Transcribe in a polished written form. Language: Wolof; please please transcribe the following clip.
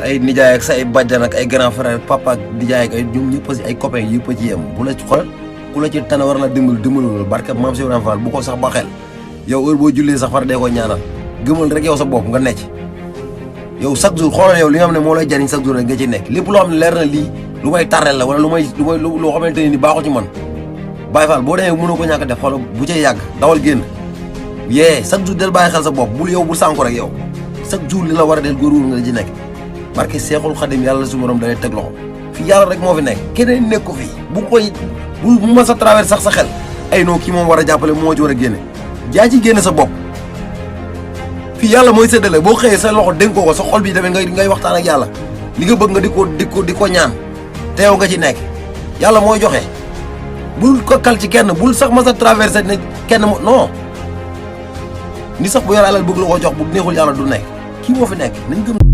sa ay nijaay ak sa ay bàjjan ak ay grand frère papa ak nijaay ak ay ñoom ñëpp si ay copains yëpp a ci yem bu la ci xool ku la ci tane war na dimbalu barke maam Cheikh Ibrahima Fall bu ko sax ba xel yow heure boo jullee sax far dee ko ñaanal gëmal rek yow sa bopp nga necc yow chaque jour xoolal yow li nga xam ne moo lay jariñ chaque jour rek nga ci nekk lépp loo xam ne leer na lii lu may tarrel la wala loo xamante ni baaxul ci man Baye Fall boo demee mënoo ko ñàkk def xoolal bu cay yàgg dawal génn chaque jour del bàyyi xel sa bopp bul yow bul sànku rek yow chaque jour li la war a del góorgóorlu nga ci nekk barke Seexul Xadim yàlla su borom dalay teg loxo fii yàlla rek moo fi nekk keneen nekk ko fii bu ma sa travers sax sa xel ay non kii moom war a jàppale moo ci war a génne jaa ci génne sa bopp fii yàlla mooy séddale boo xëyee sa loxo dénk ko sa xol bi demee ngay waxtaan ak yàlla li nga bëgg nga di ko ñaan te yow nga ci nekk yàlla mooy joxe bul ko kal ci kenn bul sax ma sa traversé ne kenn non ni sax bu yor alal bëgg la ko jox bu neexul yàlla du nekk kii moo fi nekk nañ gëm